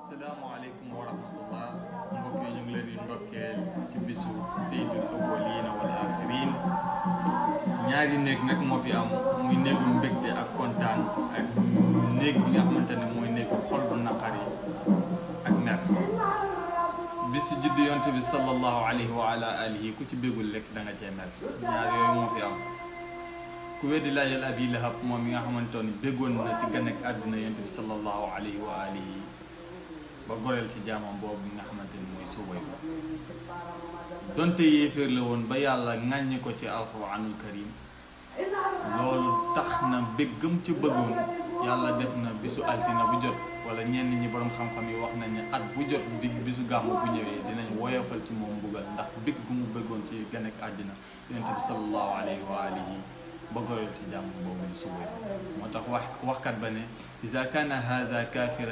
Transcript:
asalaamaaleykum wa rahmatullah mbokk yi ñu ngi leen di ndokkeel ci bisu sayyidul awwalina wal axirin ñaari néeg nag moo fi am muy néegu mbégte ak kontaan ak néeg bi nga xamante ne mooy néegu xol bu naqari ak mer. bisu juddu yonte bi sallallahu alayhi wa ala alihi ku ci bégul lekk da nga cee mer. ñaar yooyu moo fi am. ku weddi laajal Abi Lahab moom mi nga xamante ne béggoon na si gan ak àddina yonte bi sallallahu alayhi wa alihi ba goreel ci jaamam boobu nga xamante ni mooy Suwayb donte yéeféer la woon ba yàlla ŋàññi ko ci alquranul karim loolu tax na béggam ci bëggoon yàlla def na bisu altina bu jot wala ñenn ñi borom xam-xam yi wax nañ ne at bu jot bisu gàmmu bu ñëwee dinañ woyofal ci moom mbugal ndax bégg gu mu bëggoon ci gan ak àddina yonent bi sallallahu alayhi wa alihi ba goreel ci jaamam boobu di Suwayb moo tax waxkat ba ne iza kaana haadha kaafiran